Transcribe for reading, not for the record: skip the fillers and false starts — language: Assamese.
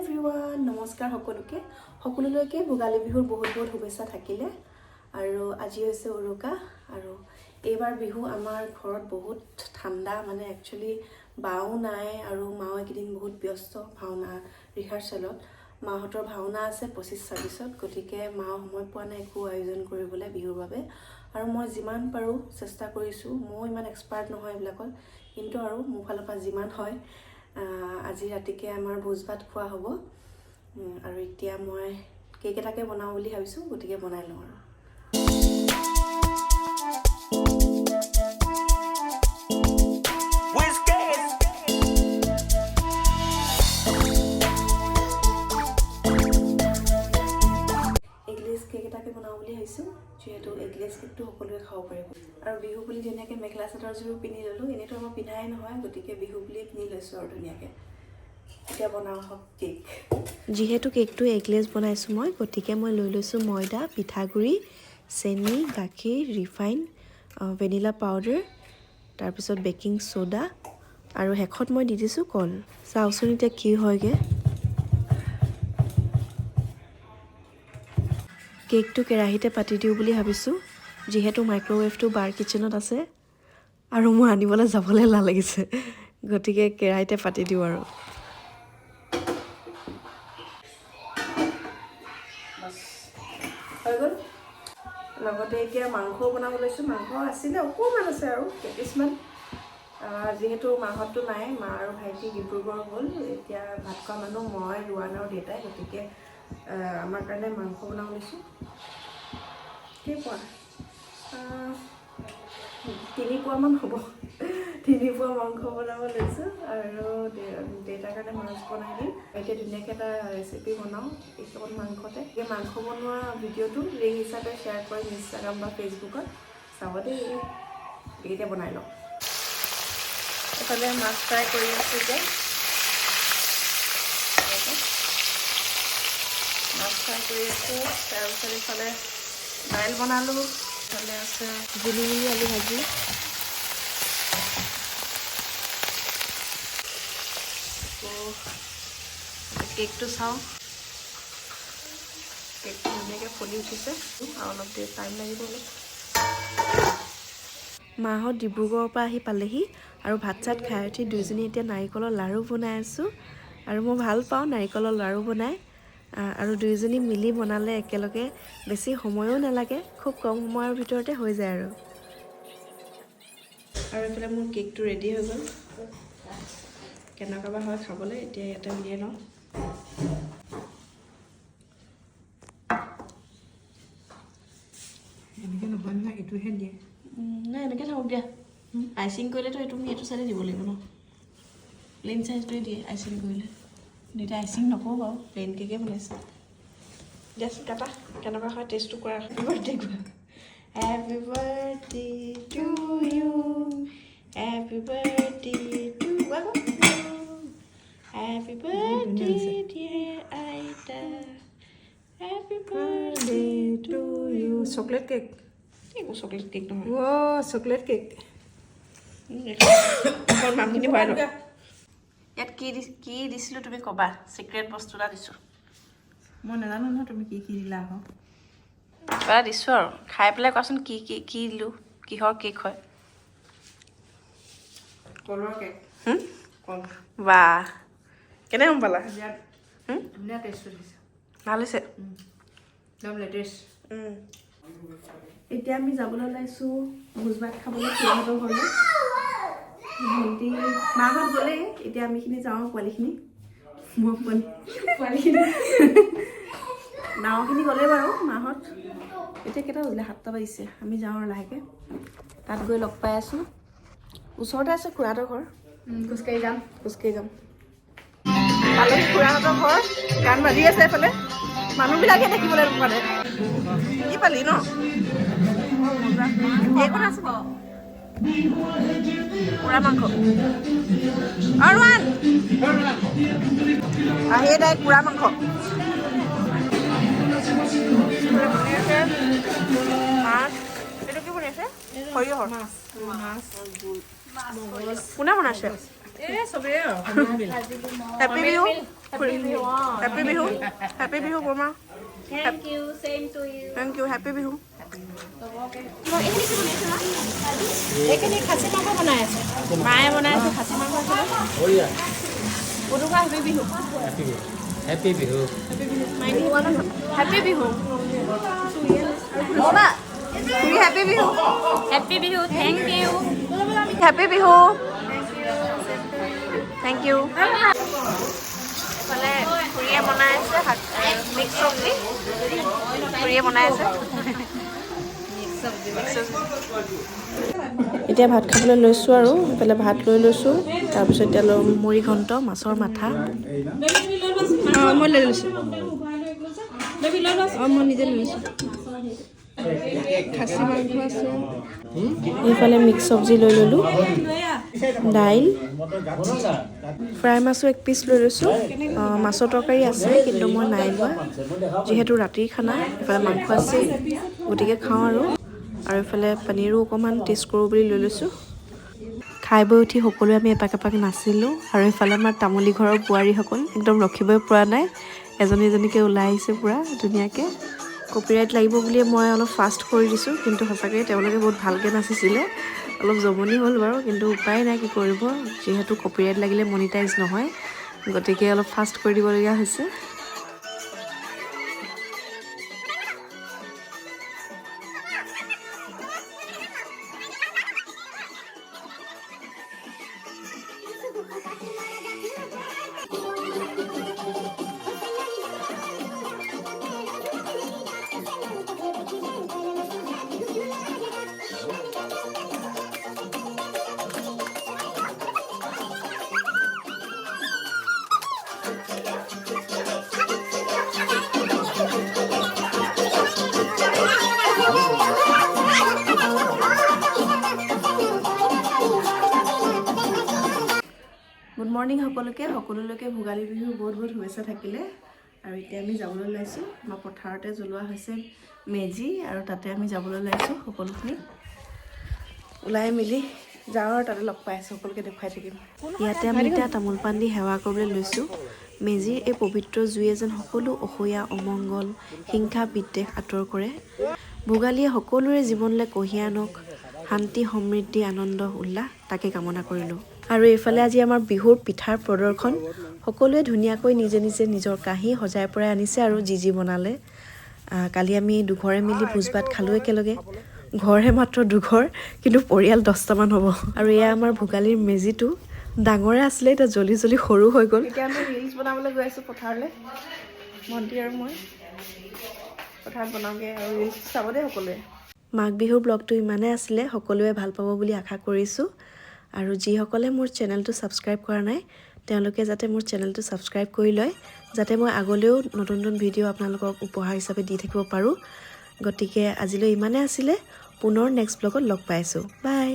এভৰিৱান, নমস্কাৰ সকলোকে। সকলোলৈকে ভোগালী বিহুৰ বহুত বহুত শুভেচ্ছা থাকিলে। আৰু আজি হৈছে উৰুকা আৰু এইবাৰ বিহু আমাৰ ঘৰত বহুত ঠাণ্ডা। মানে একচুৱেলি বাও নাই আৰু মাও এইকেইদিন বহুত ব্যস্ত ভাওনা ৰিহাৰ্চেলত। মাহঁতৰ ভাওনা আছে 25, 26ত, গতিকে মাও সময় পোৱা নাই একো আয়োজন কৰিবলৈ বিহুৰ বাবে। আৰু মই যিমান পাৰোঁ চেষ্টা কৰিছোঁ। ময়ো ইমান এক্সপাৰ্ট নহয় এইবিলাকত, কিন্তু আৰু মোৰ ফালৰ পৰা যিমান হয়। আজি ৰাতিকে আমাৰ ভোজ ভাত খোৱা হ'ব। আৰু এতিয়া মই কেক এটাকে বনাওঁ বুলি ভাবিছোঁ, গতিকে বনাই লওঁ। আৰু Whiskey. Eggless cake এটাকে বনাওঁ বুলি ভাবিছোঁ, যিহেতু এগলেছ কেকটো সকলোৱে খাব পাৰিব। আৰু বিহু বুলি ধুনীয়াকৈ মেখেলা চাদৰযোৰো পিন্ধি ল'লোঁ। এনেইতো আমাৰ পিন্ধাই নহয়, গতিকে বিহু বুলিয়ে পিন্ধি লৈছোঁ আৰু ধুনীয়াকৈ। এতিয়া বনাওঁ হওক কেক। যিহেতু কেকটো এগলেছ বনাইছোঁ মই, গতিকে মই লৈ লৈছোঁ ময়দা, পিঠাগুড়ি, চেনি, গাখীৰ, ৰিফাইন, ভেনিলা পাউডাৰ, তাৰপিছত বেকিং চ'ডা আৰু শেষত মই দি দিছোঁ কল। চাওঁচোন এতিয়া কি হয়গৈ। কেকটো কেৰাহীতে পাতি দিওঁ বুলি ভাবিছোঁ, যিহেতু মাইক্ৰ'ৱেভটো বাৰ কিটচেনত আছে আৰু মোৰ আনিবলৈ যাবলৈ এলাহ লাগিছে। গতিকে কেৰাহীতে পাতি দিওঁ আৰু। বাছ, হৈ গ'ল। লগতে এতিয়া মাংসও বনাব লৈছোঁ। মাংস আছিলে, অকণমান আছে আৰু কেইপিচমান। যিহেতু মাহঁততো নাই, মা আৰু ভাইটি ডিব্ৰুগড় গ'ল। এতিয়া ভাত খোৱা মানুহ মই, ৰোৱান আৰু দেউতাই। গতিকে আমাৰ কাৰণে মাংস বনাব লৈছোঁ। কেইপোৱা? 3 পোৱামান হ'ব। 3 পোৱা মাংস বনাব লৈছোঁ আৰু দেউতাৰ কাৰণে মাছ বনাই দিম। এতিয়া ধুনীয়াকৈ এটা ৰেচিপি বনাওঁ এইকণ মাংসতে। এই মাংস বনোৱা ভিডিঅ'টো ৰিল হিচাপে শ্বেয়াৰ কৰিম ইনষ্টাগ্ৰাম বা ফেচবুকত, চাব দেই। এতিয়া বনাই লওঁ। এইফালে মাছ ফ্ৰাই কৰি আছোঁ এতিয়া। মাছ ফ্ৰাই কৰি আছোঁ। তাৰপিছত এইফালে দাইল বনালোঁ। ইফালে আছে জিলিমিলি আলু ভাজি। আকৌ কেকটো চাওঁ। কেকটো ধুনীয়াকৈ ফুলি উঠিছে আৰু অলপ দেৰি টাইম লাগিব অলপ। মাহঁত ডিব্ৰুগড়ৰ পৰা আহি পালেহি আৰু ভাত চাত খাই উঠি দুইজনী এতিয়া নাৰিকলৰ লাড়ু বনাই আছোঁ। আৰু মই ভাল পাওঁ নাৰিকলৰ লাড়ু বনাই। আৰু দুয়োজনী মিলি বনালে একেলগে বেছি সময়ো নালাগে, খুব কম সময়ৰ ভিতৰতে হৈ যায়। আৰু আৰু এইফালে মোৰ কেকটো ৰেডি হৈ গ'ল। কেনেকুৱা বা হয় খাবলৈ, এতিয়া ইয়াতে উলিয়াই লওঁ। এনেকৈ নহয় নহয়, এইটোহে দিয়ে। নাই, এনেকৈ থাকক দিয়া। আইচিং কৰিলেতো তুমি এইটো চাইডে দিব লাগিব ন? প্লেইন চাইজটোৱে দিয়ে আইচিং কৰিলে। কিন্তু এতিয়া আইচিং নকৰোঁ বাৰু, প্লেইন কেকে বনাইছোঁ। দিয়াচোন, কাটা, কেনেকুৱা হয় টেষ্টটো কৰা। হেপী বাৰ্থডে কোৱা। Happy birthday to you, happy birthday to, happy birthday dear আইতা, happy birthday to you. Chocolate cake. একো চকলেট কেক নহয়। অ' চকলেট কেক। এখন মাংসখিনি ভৰাই লওঁ। ইয়াত কি দিছিলোঁ তুমি ক'বা? চিক্ৰেট বস্তু এটা দিছোঁ। মই নাজানো নহয় তুমি কি কি দিলা আকৌ। কিবা এটা দিছোঁ আৰু খাই পেলাই কোৱাচোন কি কি কি দিলোঁ, কিহৰ কেক হয়? কলৰ কেক। হুম? কল। বাহ, কেনেকৈ গম পালা? ধুনীয়া। হুম? ধুনীয়া টেষ্ট উঠিছে। ভাল হৈছে। একদম লেটেষ্ট। এতিয়া আমি যাবলৈ ওলাইছোঁ ভোজ ভাত খাবলৈ খুৰাহঁতৰ ঘৰলৈ। ভণ্টি, মাহঁত গ'লেই, এতিয়া আমিখিনি যাওঁ। পোৱালিখিনি, মই পোৱালিখিনি, ডাঙৰখিনি গ'লেই বাৰু মাহঁত। এতিয়া কেইটা বাজিলে? 7টা বাজিছে। আমি যাওঁ আৰু লাহেকৈ, তাত গৈ লগ পাই আছোঁ। ওচৰতে আছে খুৰাহঁতৰ ঘৰ। খোজকাঢ়ি যাম। খোজকাঢ়ি যাম। পালেহি খুৰাহঁতৰ ঘৰ। গান বাজি আছে এইফালে, মানুহবিলাকে দেখিবলৈ নোপোৱা। কি পালি ন? এইকণ আছে পোৰা মাংস আৰু আন আহিয়ে তাই পোৰা মাংস বনাই আছে, মাছ। এইটো কি বনাইছে? সৰিয়হৰ। কোনে বনাইছে? এই চবেই আৰু। Happy Bihu. Happy Bihu, happy Bihu বৰমা। Thank you, same to you. Thank you, happy Bihu. এইখিনি খাচী মাংস বনাই আছে। মায়ে বনাই আছে খাচী মাংস। উৰুকা, happy Bihu. Happy Bihu. Happy Bihu খুৰী, happy Bihu. Happy Bihu, thank you. Happy Bihu, thank you. এইফালে খুৰীয়ে বনাই আছে শাক, মিক্স চব্জি খুৰীয়ে বনাই আছে। মিক্স চব্জি। এতিয়া ভাত খাবলৈ লৈছোঁ আৰু এইফালে ভাত লৈ লৈছোঁ। তাৰপিছত এতিয়া ল'ম মুড়ি ঘণ্ট, মাছৰ মাথা। অঁ, মই লৈ লৈছোঁ। অঁ, মই নিজে লৈ লৈছোঁ। খাচী মাংস আছে। এইফালে মিক্স চব্জি লৈ ল'লোঁ, দাইল, ফ্ৰাই মাছো এক পিচ লৈ লৈছোঁ। মাছৰ তৰকাৰী আছে, কিন্তু মই নাই লোৱা, যিহেতু ৰাতিৰ খানা। এইফালে মাংস আছে, গতিকে খাওঁ আৰু। আৰু এইফালে পনীৰো অকণমান টেষ্ট কৰোঁ বুলি লৈ লৈছোঁ। খাই বৈ উঠি সকলোৱে আমি এপাক এপাক নাচিলোঁ। আৰু এইফালে আমাৰ তামুলী ঘৰৰ বোৱাৰীসকল একদম ৰখিবই পৰা নাই, এজনী এজনীকৈ ওলাই আহিছে পূৰা ধুনীয়াকৈ। কপিৰাইট লাগিব বুলিয়ে মই অলপ ফাষ্ট কৰি দিছোঁ, কিন্তু সঁচাকৈয়ে তেওঁলোকে বহুত ভালকৈ নাচিছিলে। অলপ জমনি হ'ল বাৰু, কিন্তু উপায় নাই, কি কৰিব, যিহেতু কপিৰাইট লাগিলে মনিটাইজ নহয়, গতিকে অলপ ফাষ্ট কৰি দিবলগীয়া হৈছে। গুড মৰ্ণিং সকলোকে। সকলোলৈকে ভোগালী বিহুৰ বহুত বহুত শুভেচ্ছা থাকিলে। আৰু এতিয়া আমি যাবলৈ ওলাইছোঁ। আমাৰ পথাৰতে জ্বলোৱা হৈছে মেজি আৰু তাতে আমি যাবলৈ ওলাইছোঁ। সকলোখিনি ওলাই মেলি যাওঁ আৰু তাতে লগ পাই আছোঁ, সকলোকে দেখুৱাই থাকিম। ইয়াতে আমি এতিয়া তামোল পাণ দি সেৱা কৰিবলৈ লৈছোঁ। মেজিৰ এই পবিত্ৰ জুয়ে যেন সকলো অসূয়া, অমংগল, হিংসা বিদ্বেষ আঁতৰ কৰে। ভোগালীয়ে সকলোৰে জীৱনলৈ কঢ়িয়াই আনক শান্তি, সমৃদ্ধি, আনন্দ, উল্লাস, তাকে কামনা কৰিলোঁ। আৰু এইফালে আজি আমাৰ বিহুৰ পিঠাৰ প্ৰদৰ্শন। সকলোৱে ধুনীয়াকৈ নিজে নিজে নিজৰ কাঁহী সজাই পৰাই আনিছে আৰু যি যি বনালে। কালি আমি দুঘৰে মিলি ভোজ ভাত খালোঁ একেলগে। ঘৰহে মাত্ৰ দুঘৰ, কিন্তু পৰিয়াল 10টামান হ'ব। আৰু এয়া আমাৰ ভোগালীৰ মেজিটো। ডাঙৰে আছিলে, এতিয়া জ্বলি জ্বলি সৰু হৈ গ'ল। এতিয়া আমি ৰিলচ বনাবলৈ গৈ আছোঁ পথাৰলৈ, ভণ্টি আৰু মই। পথাৰত বনাওঁগৈ আৰু ৰিলচ চাব দেই সকলোৱে। মাঘ বিহুৰ ব্লগটো ইমানেই আছিলে। সকলোৱে ভাল পাব বুলি আশা কৰিছোঁ। আৰু যিসকলে মোৰ চেনেলটো ছাবস্ক্ৰাইব কৰা নাই, তেওঁলোকে যাতে মোৰ চেনেলটো ছাবস্ক্ৰাইব কৰি লয়, যাতে মই আগলৈও নতুন নতুন ভিডিঅ' আপোনালোকক উপহাৰ হিচাপে দি থাকিব পাৰোঁ। গতিকে আজিলৈ ইমানেই আছিলে। পুনৰ নেক্সট ব্লগত লগ পাইছোঁ। বাই।